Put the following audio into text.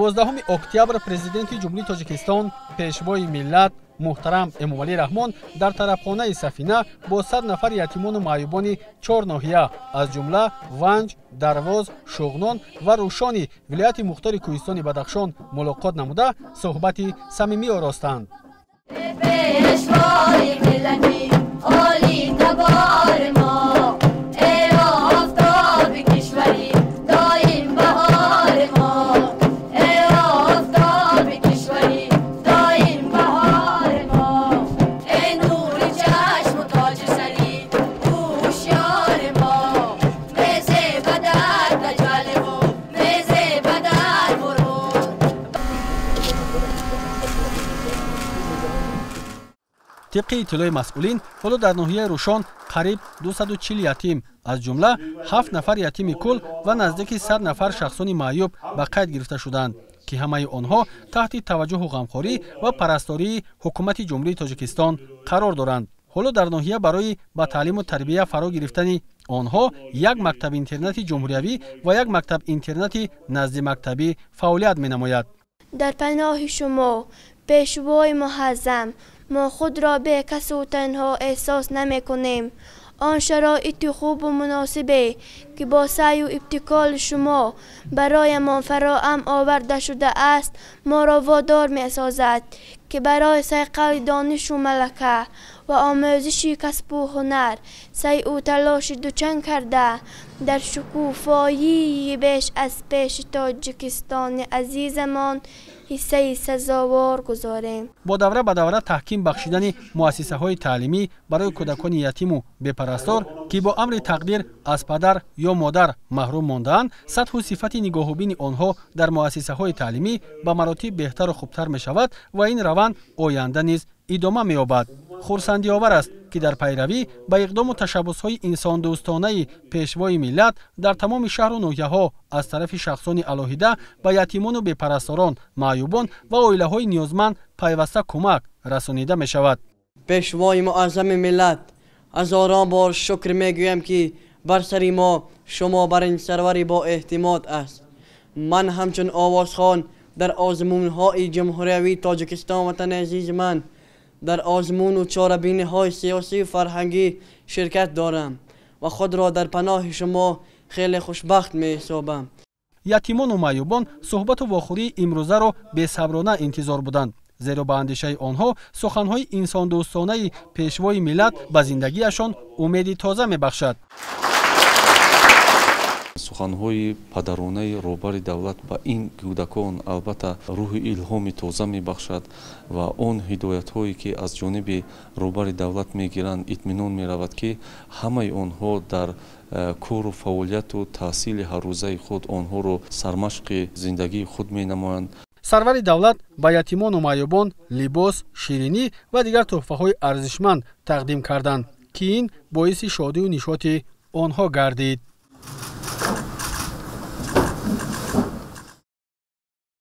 12 октябр президенти Ҷумҳурии Тоҷикистон, пешвои миллат муҳтарам Эмомалӣ Раҳмон дар тарабхонаи Сафина бо 100 нафар ятимону маъюбони 4 ноҳия, аз ҷумла Ванҷ, Дарвоз, Шуғнон ва Рӯшони вилояти мухтори Кӯҳистони Бадахшон мулоқот намуда, суҳбати самимӣ оростанд. Тибқи иттилои масъулин, ҳоло дар ноҳияи Рӯшон қариб 240 ятим, аз ҷумла 7 нафар ятими кул ва наздики 100 нафар шахсони маъюб ба қайд гирифта шуданд, ки ҳамаи онҳо таҳти таваҷҷуҳу ғамхорӣ ва парастории ҳукумати Ҷумҳурии Тоҷикистон қарор доранд. Ҳоло дар ноҳия барои ба таълиму тарбия фаро гирифтани онҳо як мактаб-интернати ҷумҳуриявӣ ва як мактаб-интернати наздимактабӣ фаъолият менамояд. Дар паноҳи шумо, пешвои муҳаззам, мо худро бекасу танҳо эҳсос намекунем. Он шароити хубу муносибе, ки бо саъю ибтикори шумо бароямон фароҳам оварда шудааст, моро водор месозад, ки барои сайқали донишу малака ва омӯзиши касбу ҳунар саъю талоши дучанд карда, дар шукуфоии беш аз пеши Тоҷикистони азизамон ҳиссаи сазовор гузорем. Бо давра ба давра таҳким бахшидани муассисаҳои таълимӣ барои кӯдакони ятиму бепарастор, ки бо амри тақдир аз падар ё модар маҳрум мондаанд, сатҳу сифати нигоҳубини онҳо дар муассисаҳои таълимӣ ба маротиб беҳтару хубтар мешавад ва ин раванд оянда низ идома меёбад. Хурсандиовар аст, ки дар пайравӣ ба иқдому ташаббусҳои инсондӯстонаи пешвои миллат дар тамоми шаҳру ноҳияҳо аз тарафи шахсони алоҳида ба ятимону бепарасторон, маъюбон ва оилаҳои ниёзманд пайваста кӯмак расонида мешавад. Пешвои муаззами миллат, ҳазорон бор шукр мегӯям, ки бар сари мо шумо бар ин сарвари боэътимод аст. Ман ҳамчун овозхон дар озмунҳои ҷумҳуриявии Тоҷикистон, ватани азизи ман, дар озмуну чорабиниҳои сиёсию фарҳангӣ ширкат дорам ва худро дар паноҳи шумо хеле хушбахт меҳисобам. Ятимону маъюбон суҳбату вохӯрии имрӯзаро бесаброна интизор буданд, зеро ба андешаи онҳо суханҳои инсондӯстонаи пешвои миллат ба зиндагиашон умеди тоза мебахшад. Суханҳои падаронаи роҳбари давлат ба ин кӯдакон албатта рӯҳи илҳоми тоза мебахшад ва он ҳидоятҳое, ки аз ҷониби роҳбари давлат мегиранд, итминон меравад, ки ҳамаи онҳо дар кору фаъолияту таҳсили ҳаррӯзаи худ онҳоро сармашқи зиндагии худ менамоянд. Сарвари давлат ба ятимону маъюбон либос, ширинӣ ва дигар тӯҳфаҳои арзишманд тақдим карданд, ки ин боиси шодию нишоти онҳо гардид.